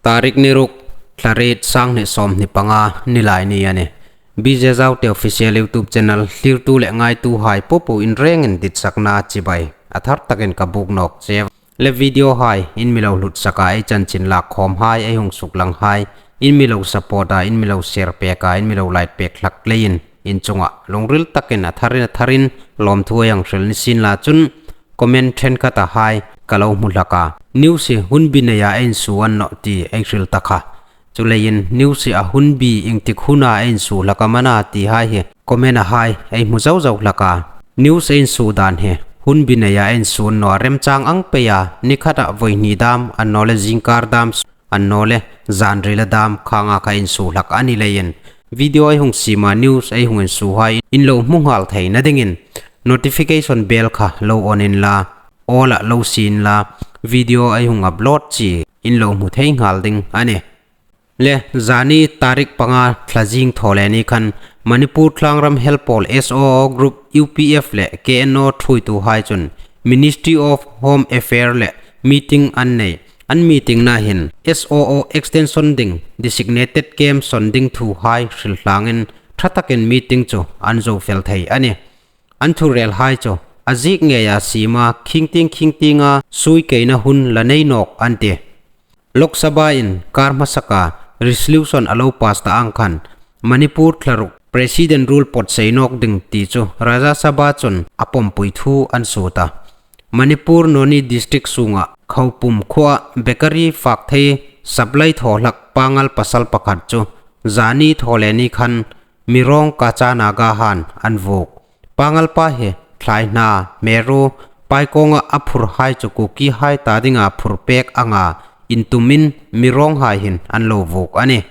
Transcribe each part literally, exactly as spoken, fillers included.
Tarik ni ruk, thla riet, sang hni sawmhni panga, Nilaini a nih. B J Zaute Official YouTube Channel thlirtu le ngaituhai popo in rengin ditsakna chibai a thar takin ka buk nawk cheu. Le video hai in mi lo hlutsaka ei chanchin lak khawmhai, ei hung suklanghai, in mi lo support a, in mi lo share peka, in mi lo like pek hlak leiin in chunga lungril takin a tharin a tharin lawmthu ei hang hril ni sien la chun comment ṭhenkhatahai ka lo hmu hlak a. News hi hun bi neia ei insuo a ni nawh ti ei hril ta kha. Chuleiin news hi a hun bi ieng tik huna ei insuo hlak am a na tihai hi comment-a hai ei hmu zo zo hlak a. News ei insuo dan hi hun bi neia ei insuo a ni naw a, remchang ang peia, ni khata voi hni dam, annawleh zingkar dam, annawleh zanrila dam khanga kha insuo hlak a ni leiin video ei hung siema, news ei hung insuohai in lo hmu nghal theina dingin notification bell kha lo on inla, all-a lo sie inla, video ei hung upload chi in lo hmu thei nghal ding a nih. Le zani tarik panga, thla zing Thawleni khan Manipur Thlangram Helpawl S O O Group, U P F le K N O thuoituhai chun Ministry of Home Affair le meeting an nei. An meeting-na hin S O O extension ding, designated camp sawn ding thuhai hril hlangin ṭha takin meeting chu an zo fel thei a nih. An thurelhai chu a ziek ngeia siema, khingtieng khingtienga suikeina hun la nei nawk an tih. Lok Sabha-in kar hmasaka resolution a lo pass ta ang khan Manipur thla ruk President rule pawt sei nawk ding ti chu Rajya Sabha chun a pawmpui thu an suo ta. Manipur Noni District sunga Khaupum khuoa bakery fak thei supply thaw hlak Pangal pasal pakhat chu zani Thawleni khan Mirong Kacha Naga han an vuok. Pangal pa hi thlai hna, Meru, Paikawnga a phurhai chu Kukihai ta dinga phur pek anga intumin Mironghai hin an lo vuok a nih.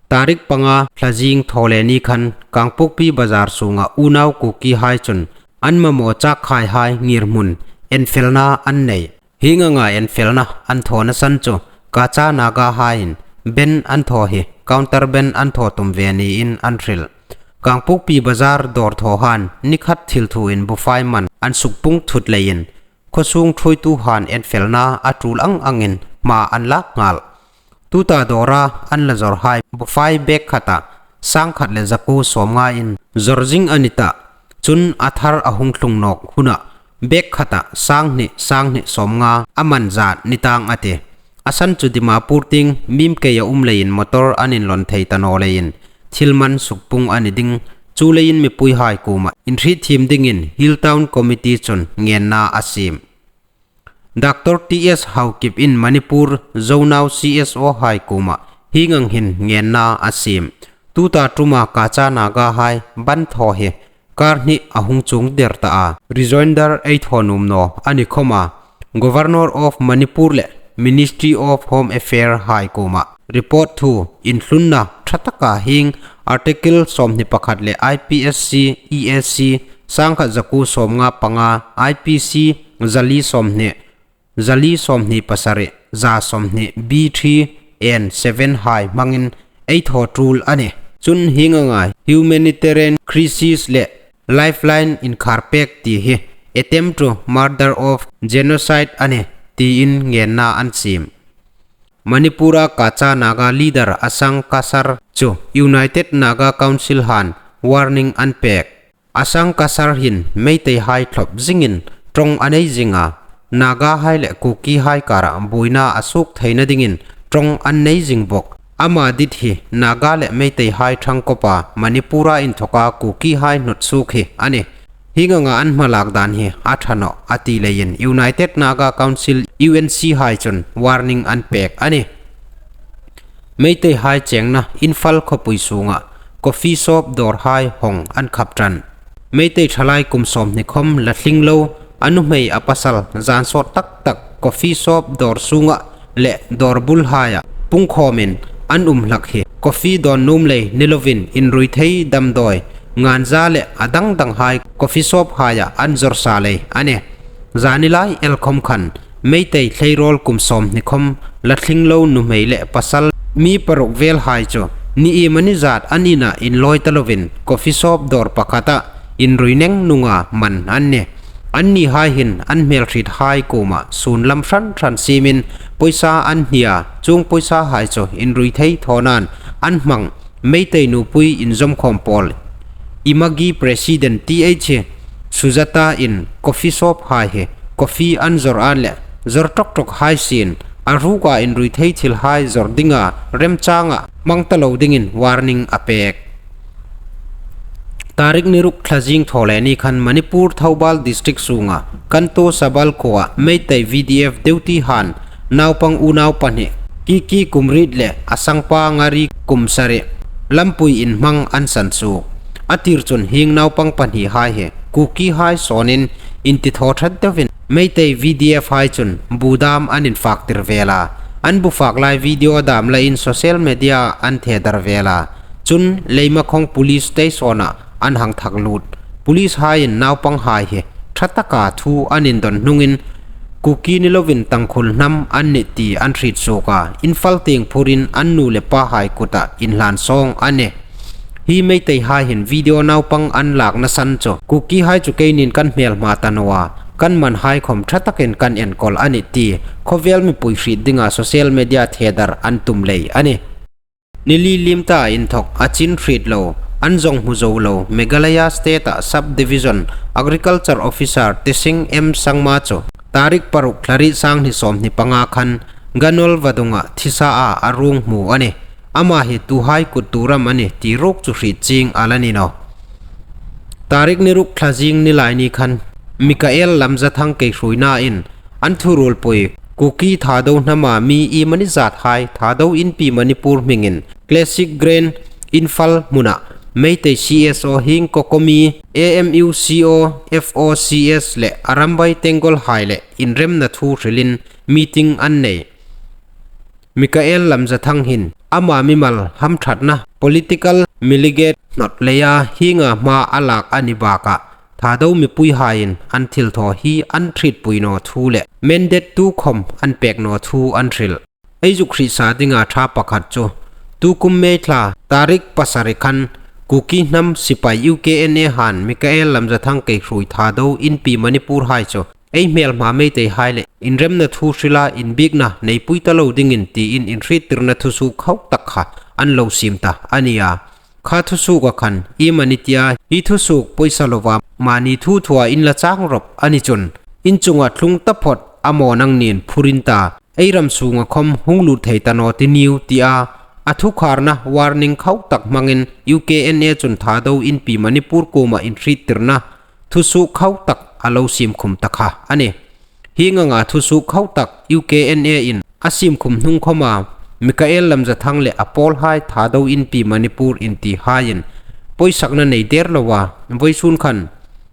Tarik panga, thla zing Thawleni khan Kangpokpi Bazar sunga unau Kukihai chun an mamaw chakkhaihai ngirhmun enfelna an nei. Hieng anga enfelna an thawna san chu Kacha Nagahaiin ban an thaw hi counter ban an thaw tum ve niin an hril. Kangpokpi Bazar dawr thawhan ni khat thil thuin bufai man an sukpung thut leiin khawsung thuoituhan enfelna a tul ang angin hma an lak nghal. Tuta dawra an la zawrhai bufai bag khata sang khat le zakuo sawmngain zawr zing a ni ta. Chun a thar a hung tlung nawk huna bag khata sang hni, sang hni sawmnga a man zat ni tang a tih. A san chu Dimapur tieng mimkei a um leiin motor an inlawn thei ta naw leiin thil man sukpung a ni ding. Chuleiin mipuihai kuoma inhrietthiem dingin Hill Town Committee chun ngenna a siem. Doctor T S Haokip in Manipur Zonau C S O hai kuoma hieng ang hin ngenna a siem. Tuta tuma Kacha Nagahai ban thaw hi kar hni a hung chuong der ta a. Rejoinder ei thaw nuom naw a ni khawma, Governor of Manipur le Ministry of Home Affair hai kuoma report thu inhlunna ṭha taka hieng Article sawmhni pakhat le I P S C, E A C, sang khat zakuo sawmnga panga, I P C, zali sawmhni, zali sawmhni pasari, za sawmhni, B three and seven hai hmangin ei thaw tul a nih. Chun hieng anga humanitarian crisis le lifeline inkhar pek ti hi attempt to murder of genocide a nih tiin ngenna an siem. Manipura Kacha Naga leader Asang Kasar chu United Naga Council han warning an pek. Asang Kasar hin Meiteihai thlop zingin ṭawng a nei zing a, Nagahai le Kukihai kara buoina a suok theina dingin ṭawng an nei zing bawk. Ama dit hi Naga le Meiteihai ṭhangkawpa Manipura inthoka Kukihai hnawt suok hi a nih. Hieng anga an hmalak dan hi a ṭha nawh a ti leiin United Naga Council, U N C hai chun warning an pek a nih. Meiteihai chengna Imphal khawpui sunga coffee shop dawrhai hawng an khap ṭan. Meitei ṭhalai kum sawmhni khawm la tling lo, a nuhmei a pasal zan sawt tak tak coffee shop dawr sunga le dawr bulhaia pungkhawmin an um hlak hi coffee dawn nuom lei ni lovin inrui thei damdawi, ganja le a dang danghai coffee shop haia an zawr sa lei a nih. Zanilai el khawm khan Meitei thleirawl kum sawmhni khawm la tling lo nuhmei le pasal mi paruk velhai chu ni iemani zat an ina inlawi ta lovin coffee shop dawr pakhata inrui neng nunga man an nih. Annihai hin an hmelhriethai kuoma sun lam hran hran siemin pawisa an hni a, chuong pawisahai chu inrui thei thaw nan an hmang Meitei nupui inzawmkhawm pawl, Imagi President Th Sujata-in coffee shop hai hi coffee an zawr an le zawr ṭawk ṭawk hai sien, a ruka inrui thei thil hai zawr dinga remchanga hmang ta lo dingin warning a pek. Tarik ni ruk thla zing thaw le ni khan Manipur Thoubal District sunga Kanto Sabal khuoa Meitei V D F duty han naupang unau pahni, Kiki kum riet le a sangpa Ngari kum sari lampui inhmang an san suok. A tir chun hieng naupang pahni hai hi Kuki hai sawnin intithaw ṭhat deuin Meitei V D F hai chun bu dam an infak tir vel a. An bu fak lai video a dam lain social media an the dar vel a. Chun Leimakhong Police Station-a an hang thak lut. Police haiin naupang hai hi ṭha taka thu an indon hnungin Kuki ni lovin Tangkhul hnam an nih ti an hriet suok a, Imphal tieng phurin an nu le pa hai kuta inhlan sawng a nih. Hi Meitei hai hin video naupang an lakna san chu Kuki hai chu keinin kan hmelma ta naw a, kan man hai khawm ṭha takin kan enkawl a nih ti khawvel mipui hriet dinga social media the dar an tum lei a nih. Ni li liem ta inthok a chin hriet lo, an zawng hmu zo lo Meghalaya State-a Sub Division Agriculture Officer Tesing M Sangma chu tarik paruk thla riet, sanghni sawmhni panga khan Ganol vadunga thisa a a ruong hmu a nih. Ama hi tuhai kut tur am a nih ti ruok chu hriet chieng a la ni nawh. Tarik ni ruk thla zing ni lai ni khan Michael Lamjathang keihruoinain an thuruolpui Kuki Thado hnama mi iemani zat hai Thado Inpi Manipur hmingin Classic Grain Imphal hmuna Meitei C S O hieng COCOMI, A M U C O, F O C S le Arambai Tenggol hai le inremna thu hrilin meeting an nei. Michael Lamjathang hin ama mimal hamṭhatna political miligate hnawt leia hienga hma a lak a ni bakah Thado mipui haiin an thilthaw hi an hrietpui naw thu le mandate tukhawm an pek naw thu an hril. Ei zuk hrietsa dinga ṭha pakhat chu tukum May thla tarik pasari khan Kuki hnam sipai U K N A han Michael Lamjathang keihruoi Thado Inpi Manipur hai chu ei hmelma Meitei hai le inremna thu hrila inbiekna neipui ta lo dingin tiin inhriettirna thusuok khauh tak kha an lo siem ta a nia. Kha thusuoka khan iemani tia hi thusuok pawisa lova mani thu thua inla chang rawp a ni chun, in chunga tlung taphawt a maw nangnin phur in ta, ei ram sunga khawm hung lut thei ta naw ti niu tia a thukharna warning khauh tak hmangin U K N A chun Thado Inpi Manipur kuoma inhriettirna thusuok khauh tak a lo siem khum ta kha a nih. Hieng anga thusuok khauh tak U K N A in a siem khum hnung khawma Michael Lamjathang le a pawlhai Thado Inpi Manipur inti haiin pawisakna nei der loa vawisun khan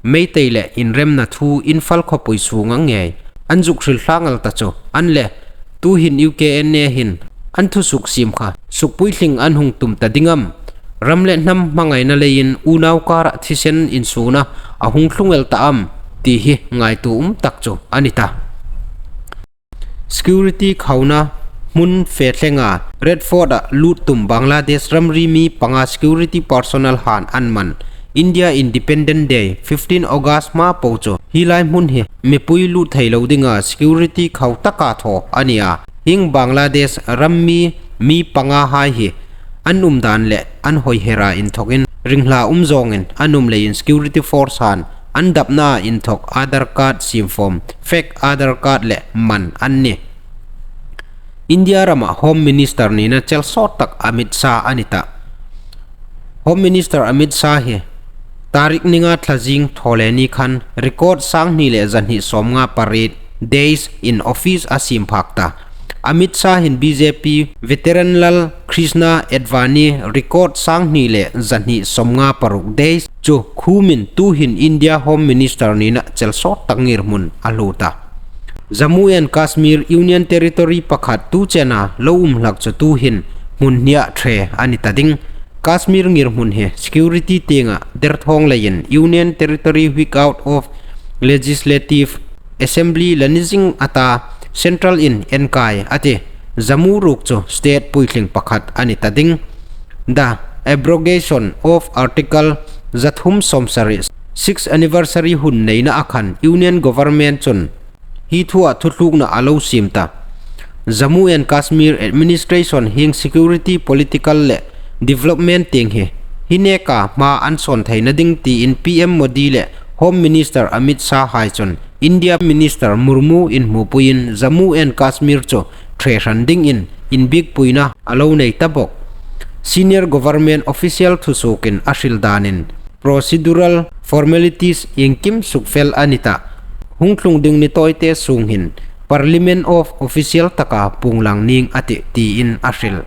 Meitei le inremna thu Imphal khawpui sunga ngei an zuk hril thla ngal ta chu an le, tuhin U K N A hin an thusuok siem kha sukpuitling an hung tum ta ding am? Ram le hnam hmangaina leiin unau kara thisen insuona a hung tlung el ta am ti hi ngaituo um tak chu a ni ta. Security khauna hmun fe thlenga Red Fort-a lut tum Bangladesh ramri mi panga security personnel han an man. India Independence Day fifteen August hma po chu hi lai hmun hi mipui lut thei lo dinga security khauh taka thaw a nia. Hieng Bangladesh ram mi, mi panga hai hi an umdan le an hawi hera inthokin ringhla um zawngin an um leiin security force han an dapna inthok Aadhaar card siem form, fake Aadhaar card le man an nih. India rama Home Minister nina chel sawt tak Amit Shah a ni ta. Home Minister Amit Shah hi tarik ni nga thla zing thaw le ni khan record sanghni le zahni sawmnga pariet days in office a siem phak ta. Amit Shah hin B J P veteran Lal Krishna Advani record sanghni le zahni sawmnga paruk days chu khumin tuhin India Home Minister nina chel sawt tak ngirhmun a hluo ta. Jammu and Kashmir Union Territory pakhat tu chena lo um hlak chu tuhin hmun hnia ṭhe a ni ta ding. Kashmir ngirhmun hi security tienga derthawng leiin Union Territory Week Out of Legislative Assembly la ni zing a ta, Central in enkai a ti. Jammu ruok chu state puitling pakhat a ni ta ding. The abrogation of Article zathum sawmsari, sixth anniversary hun neina a khan Union Government chun hi thua thutlukna a lo siem ta. Jammu and Kashmir administration hieng security, political le development tieng hi hi neka hma an sawn theina ding tiin P M Modi le Home Minister Amit Shah hai chun India Minister Murmu inhmupuiin Jammu and Kashmir chu ṭhe hran dingin inbiekpuina a lo nei ta bawk. Senior government official thusuokin a hril danin procedural formalities iengkim sukfel a ni ta. Hung tlung ding ni tawite sung hin Parliament of official taka puong lang ning a tih tiin a hril.